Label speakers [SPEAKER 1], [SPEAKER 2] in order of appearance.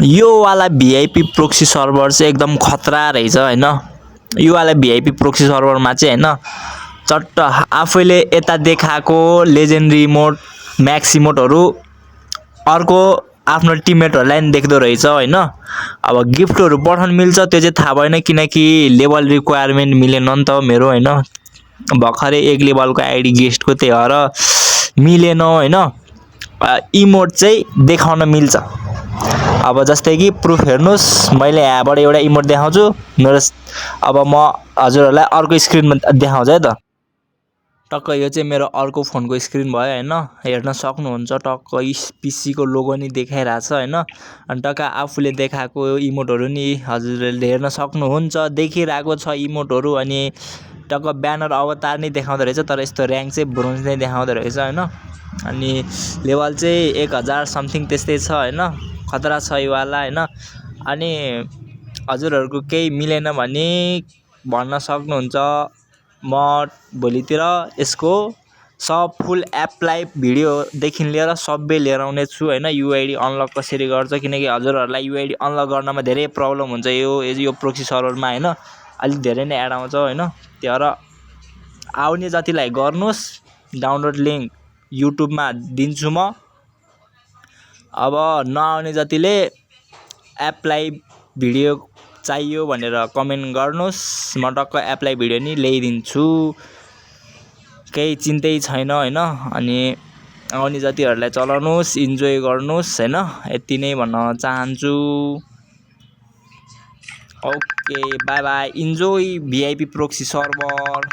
[SPEAKER 1] यो वाला VIP proxy server चाहिँ एकदम खतरा रहेछ हैन। यो वाला भिआइपी प्रोक्सी सर्भरमा चाहिँ हैन चट्ट आफैले यता देखाएको लेजेन्डरी इमोट म्याक्स इमोटहरु अर्को आफ्नो टिममेटहरुलाई नि देख्दो रहेछ हैन। अब गिफ्टहरु पठाउन मिल्छ त्यो चाहिँ थाहा भएन किनकि लेभल रिक्वायरमेन्ट मिलेन नि त मेरो हैन। भर्खरै 1 लेभलको आइडी गेस्टको त्यही भएर मिलेन हैन। इमोट चाहिँ देखाउन मिल्छ। अब जस्तै कि प्रुफ हेर्नुस् मैले यहाँबाट एउटा इमोट देखाउँछु मेरो अब म हजुरहरुलाई अर्को स्क्रिनमा देखाउँछु है त। टक्क यो चाहिँ मेरो अर्को फोनको स्क्रिन भयो हैन। हेर्न सक्नुहुन्छ टक्क पीसी को लोगो नि देखाइराछ हैन। अनि टक्क आफूले देखाएको इमोटहरु नि हजुरहरुले हेर्न सक्नुहुन्छ देखिरहेको छ इमोटहरु। अनि टक्क ब्यानर अवतार नि देखाउँदो रहेछ तर यस्तो र्याङ्क चाहिँ ब्रोन्ज नै देखाउँदो रहेछ हैन। अनि लेभल चाहिँ 1000 समथिङ त्यस्तै छ हैन। खतरा छ यो वाला हैन। अनि हजुरहरुको केही मिलेन भने भन्न सक्नुहुन्छ म भोलितिर यसको सब फुल एप्लाई भिडियो देखि लिएर सबै लिएर आउने छु हैन। युआइडी अनलक कसरी गर्छ किनकि हजुरहरुलाई युआइडी अनलक गर्नमा धेरै प्रब्लम हुन्छ यो प्रोक्सी सर्भरमा हैन। अलि धेरै नै एड आउँछ हैन। त्यही भएर आउने जतिलाई गर्नुस् डाउनलोड लिंक युट्युबमा दिन्छु म। अब नआउने जतिले एप्लाई भिडियो चाहियो भनेर कमेन्ट गर्नुस् म टक्क एप्लाई भिडियो नि ल्याइदिन्छु। केही चिन्तै छैन हैन। अनि आउने जतिहरुलाई चलाउनुस् इन्जोय गर्नुस् हैन। यति नै भन्न चाहन्छु। Okay bye bye enjoy VIP proxy server.